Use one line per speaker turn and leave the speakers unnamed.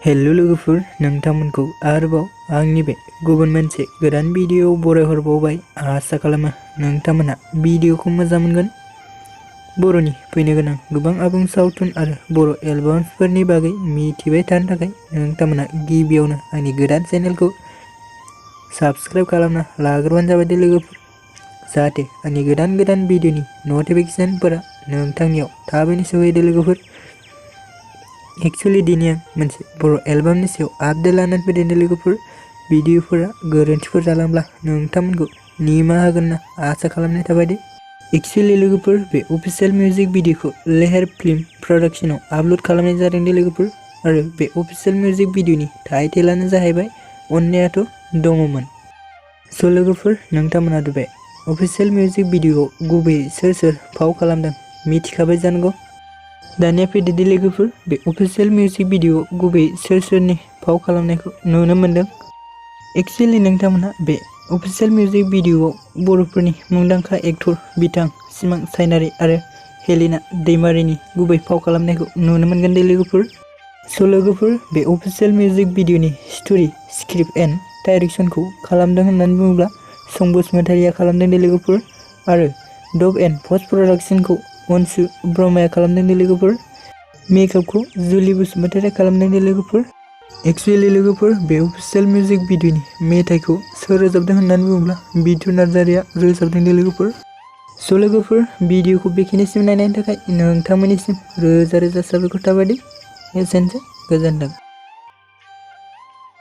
Hello लोगोफोर, नोंथांमोनखौ आरोबाव आंनि बे गुबुन मोनसे गोदान भिडिअ बरायहरबावबाय। आसा खालामो नोंथांमोना भिडिअखौ मोजां मोनगोन। बर'नि फैनो गोनां गोबां आबुं सावथुन आरो बर' एलबामफोरनि बागै मिथिबाय थानो थाखाय नोंथांमोना गिबियावनो आंनि गोदान चेनेलखौ साबस्क्राइब खालामना लाग्रोबानो जाबाय दे लोगोफोर, जाहाथे आंनि गोदान भिडिअनि नटिफिकेशनफोरा नोंथांनियाव थाबैनो सहैयो दे लोगोफोर। एक्चुअली दिनै आं मोनसे बर' एलबामनि सायाव आपडेट लानानै फैदों लोगोफोर। भिडिअफोरा गोरोन्थिफोर जालांब्ला नोंथांमोनखौ निमाहा होगोन होनना आसा खालामनाय थाबाय दे। एक्चुअली लोगोफोर, बे अफिशियेल मिउजिक भिडिअखौ लेहेर फिल्म प्रडाक्शनाव आपल'ड खालामनाय जादों दे लोगोफोर, आरो बे अफिशियेल मिउजिक भिडिअनि टाइटेलानो जाहैबाय अन्नायाथ' दङमोन। स' लोगोफोर, नोंथांमोना बे अफिशियेल मिउजिक भिडिअआव गुबैयै सोर फाव खालामदों मिथिखाबाय जानांगौ। दानिया फैदो दे लोगोफोर, बे अफिशियेल मिउजिक भिडिअआव गुबैयै सोरनि फाव खालामनायखौ नुनो मोनदों। एक्चुअली नोंथांमोना बे अफिशियेल मिउजिक भिडिअआव बर'फोरनि मुंदांखा एक्टर बिथां सिमां चाइनारी आरो हेलिना दैमारिनि गुबै फाव खालामनायखौ नुनो मोनगोन दे लोगोफोर। स' लोगोफोर, बे अफिशियेल मिउजिक भिडिअनि स्ट'रि, स्क्रिप्ट एन्ड डाइरेक्शनखौ खालामदों होननानै बुङोब्ला सं बसुमतारिया खालामदों दे लोगोफोर, आरो डब एन्ड पस्ट प्रडाक्शनखौ अनसु ब्रह्माया खालामदों दे लोगोफोर। मेकआपखौ जुलि बसुमतारिया खालामदों दे लोगोफोर। एक्चुअली लोगोफोर, बे अफिशियेल मिउजिक भिडिअनि मेथाइखौ सोर रोजाबदों होननानै बुङोब्ला बिथु नार्जारिया रोजाबदों दे लोगोफोर। स' लोगोफोर, भिडिअखौ बेखिनिसिम नायनायनि थाखाय नोंथांमोननिसिम रोजा रोजा साबायखर थाबाय दे। एसेनोसै, गोजोन्थों।